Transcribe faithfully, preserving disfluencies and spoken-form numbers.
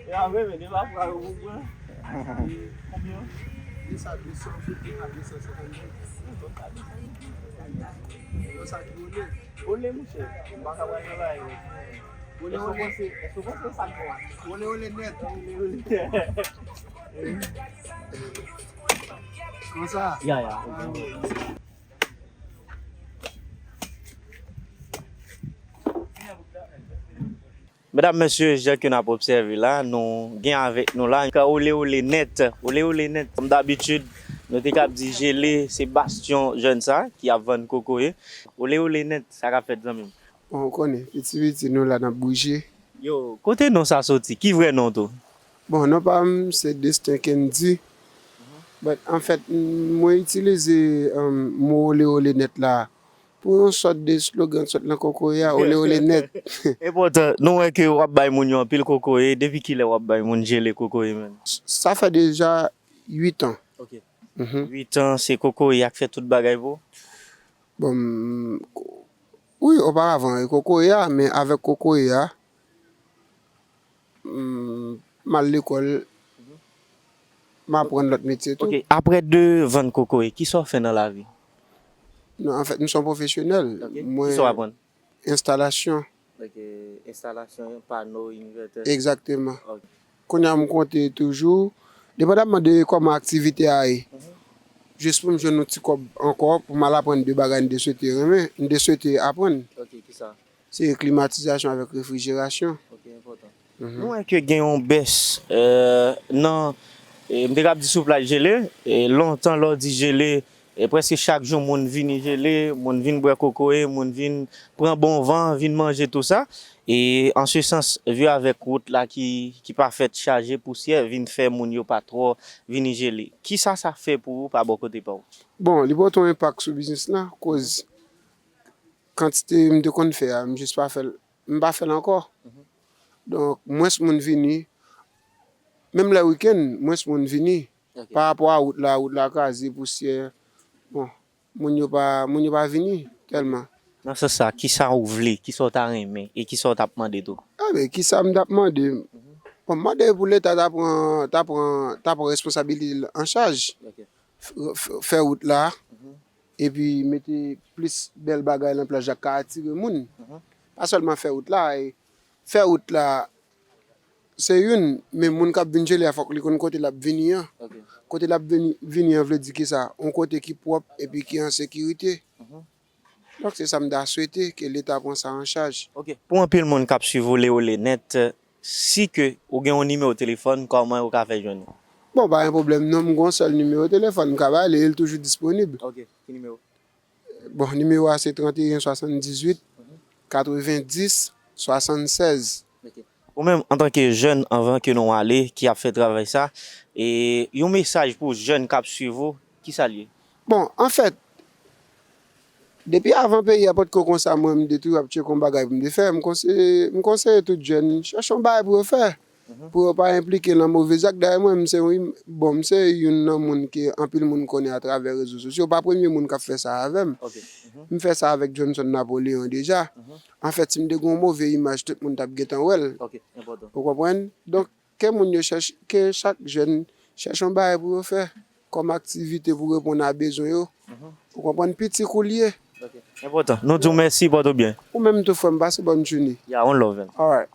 Ya, men, men, depi apre yo konprann. Konbyen? De san, de san, de san senkant. Yo sa ki ole. Ole, monchè. M pa ka pral nan bagay yo. Ole, ole. Èske w panse, èske w panse sa k bon? Ole, ole nèt. Ole, ole nèt. Konsa? Ya, ya. Medam, mesye, jan ke n ap obsève la, nou gen avèk nou la, ka ole ole nèt, ole ole nèt. Kòm dabitid, nou te k ap di jele, se Bastyon jèn sa ki ap vann kokoye. Ole ole nèt, sa k ap fèt, zanmi m? Bon, ou konnen, piti piti, nou la n ap bouje. Yo, kote non sa soti? Ki vrè non tou? Bon, non pa m, se Destin Kendy. But, anfèt, m, mwen itilize, um, mo ole ole nèt la pou yon sòt de slogan sot nan kokoye a, ole ole nèt. Enpòtan, nou wè ke w ap bay moun yo anpil kokoye. Depi kilè w ap bay moun jele kokoye, menm? S-, sa fè deja uit an. Ok. Mhm. Uit an, se kokoye a k fè tout bagay pou ou? Bon, m, wi, oparavan, e kokoye a, men avèk kokoye a, m, m al lekòl, m aprann lòt metye tou. Ok, aprè de vann kokoye, kisa w fè nan lavi? Non, anfèt, m se yon pwofesyonèl. Ok, kisa w aprann? Enstalasyon. Ok, enstalasyon pano, envètè. Egzakteman. Ok. Kounye a, m konte toujou, depandamman de kòman aktivite a ye, mhm, jis pou m jwenn yon ti kòb ankò, pou m al aprann de bagay m te swete renmen, m te swete aprann. Ok, kisa? Se klimatizasyon avèk refrijerasyon. Ok, enpòtan. Mhm. Nou wè ke gen yon bès, euh, nan, eh, m te kab di souplaj jele, eh, lontan lè w di jele, eh, prèske chak jou moun vini jele, moun vin bwè kokoye, moun vin pran bon van, vin manje tou sa. E an se sans, vi avèk wout la ki, ki pa fèt chaje pousyè, vin fè moun yo pa twò vini jele. Kisa sa fè pou ou pa bò kote pa w? Bon, li pote yon enpak sou biznis la, koz kantite m te konn fè a, m jis pa fè l, m pa fè l ankò. Mhm. Donk, mwens moun vini, menm lè wikenn, mwens moun vini. Ok. Pa rapò a wout la, wout la kraze, pousyè. Bon, moun yo pa, moun yo pa vini tèlman. Nan sans sa, kisa ou vle, kisa w ta renmen e kisa w t ap mande tou? Enben, kisa m t ap mande? Mhm. Bon, m mande pou Leta ta pran, ta pran, ta pran responsabilite l an chaj. Ok. F-, f-, fè wout la, mhm, epi mete plis bèl bagay nan plaj la k ka atire moun. Mhm. Pa sèlman fè wout la, e fè wout la, se youn, men moun k ap vin jele a, fòk li konn kote l ap vini an. Ok. Kote l ap vini, vini an vle di kisa? Yon kote ki pwòp epi ki an sekirite. Mhm. Donk, se sa m ta swete, ke Leta pran sa an chaj. Ok. Pou anpil moun k ap swiv Ole Ole Nèt, si ke ou gen yon nimewo telefòn, kòman yo ka fè jwenn ou? Bon, pa gen pwoblèm non, m gen yon sèl nimewo telefòn, m ka ba li, e l toujou disponib. Ok, ki nimewo? Bon, nimewo a se trannteyen swasanndizuit, katrevendis, swasannsèz. Ok. Ou menm, antanke jèn, anvan ke nou ale, ki ap fè travay sa, e yon mesaj pou jèn k ap swiv ou, kisa l ye? Bon, anfèt, depi avan peyi a potko konsa, mwen, m te toujou ap tcheke yon bagay pou m te fè. M konseye, m konseye tout jèn, chèche yon bagay pou yo fè. Mhm. Pou yo pa enplike nan move zak. Dayè, mwen, m se yon, bon, m se youn nan moun ke anpil moun konnen atravè rezo sosyo. Pa premye moun k ap fè sa avè m. Ok. Mhm. M fè sa avèk Johnson Napoléon deja. Mhm. Anfèt, si m te gen yon move imaj, tout moun t ap gentan wè l. Ok, enpòtan. Ou konprann? Donk, ke moun yo chèche, ke chak jèn chèche yon bagay pou yo fè kòm aktivite pou reponn a bezwen yo. Mhm. Ou konprann? Piti kou l ye. Ok. Enpòtan. Nou di w mèsi, pòte w byen. Ou menm tou, frè m, pase bòn jounen. Ya, on love, man. Alright.